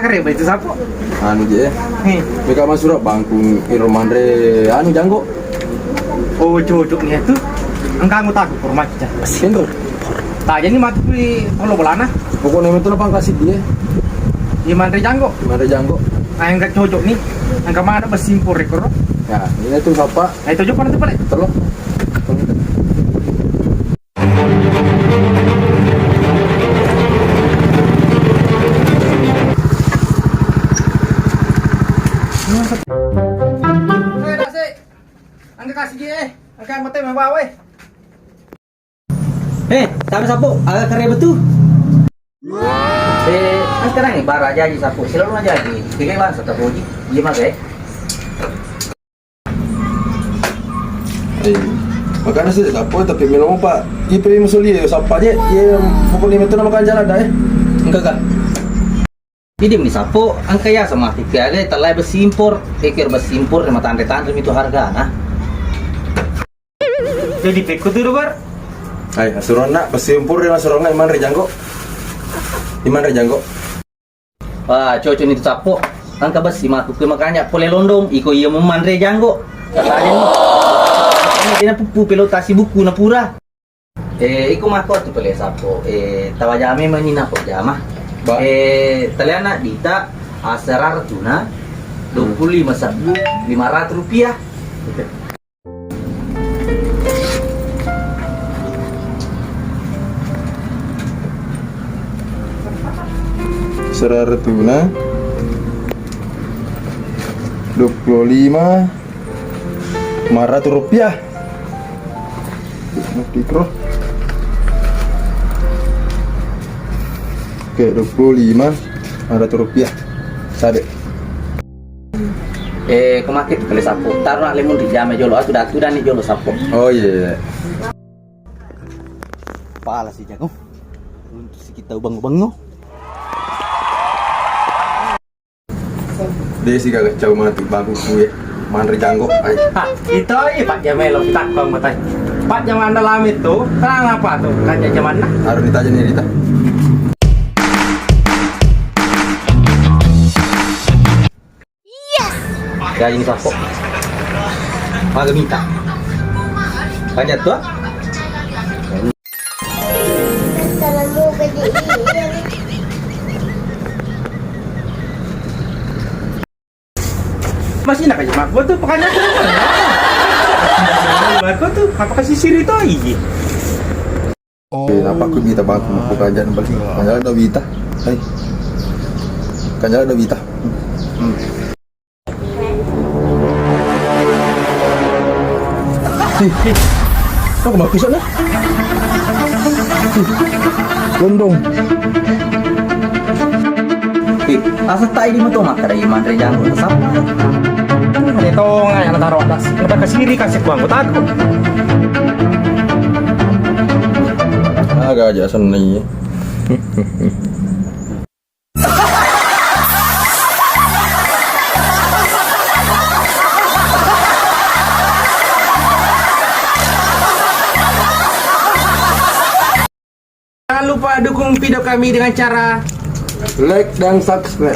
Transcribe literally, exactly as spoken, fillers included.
Kere ba itu sapo? Anu je. Hei. Meka masura bangkung iro manre anu janggo. Oh, cocok ni tu. Engka anggota aku kurma cica. Sendro. Tak jadi mati kui polo bolana. Pokoknya itu pangkasi dia. Di manre janggo. Manre janggo. Ah, engka cocok ni. Engka mana besimpur ekor. Ya, ini tu sapa? Nah, itu juga nanti balik. Tolong. Eh, Dasi. Angka kasih dia, eh. Angka mate mabawa, eh. Eh, tapi sapo, agak kere betul. Eh, kan sekarang nih, bara aja aja sapo. Selalu aja aja. Tiga bangsa tak puji. Iya, Mas, eh. Eh, makanya sih, sapo tapi melo, Pak. Ipe musuli ya, sapa aja. Iya, pokoknya itu nama kan jalan dah, eh. Enggak, Kak. Jadi meni sapo, engka ya sama tipe aja, telai besi impor, pikir besi impor, sama tante-tante itu harga, nah. Jadi pekku tuh, Bar. Ai, asuronna, besi impor, asuronna, iman re janggo. Iman re janggo. Wah, cocok ni tu sappo. Engka bessi makkukkue makanja pole londong, iko iya mumanre janggo. Tatajeng. Dena puppu pelo tasi buku na pura. Eh, iko makko tu pele sappo. Eh, tawajame mani na pojama. Ba. Eh, taliana dita asera ratuna dua puluh lima sebbu lima ratus rupiah. Seraratuna dua puluh lima, lima ratus rupiah. Oke, dua puluh lima, lima ratus rupiah. Sabe. Eh, ko make tu pale sappo. Taro na lemon ri jama jolo, atu datu dani jolo sappo. Oh iya, iya. Pala si jago. Untuk si kita ubang-ubang no. Desi gaga cau mati bagus gue. Manre janggo. Ai. Ha, itu iya Pak Jamelo kita kau matai. Pak Jamanda lami tu, terang apa tu? Kan jamanna. Harus ditanya nih Rita. Yes. Ya ini sappo. Maga minta. Banyak tuh. Masih nak aja mak gua tuh pekannya tuh. Mak gua tuh apa kasih siri tuh iya. Eh, apa aku minta bantu mau kerjaan balik? Kan jalan dong Wita. Hai. Kan jalan dong Wita. Hmm. Hei, hei. Apa aku sana? Hei, londong. Ih, asa tak ini metu makkeda iman re janggo sapa? Ini tong aja na taro atas. Kita kasih dikasih ku anggota aku. Aga aja senni. Jangan lupa dukung video kami dengan cara like dan subscribe.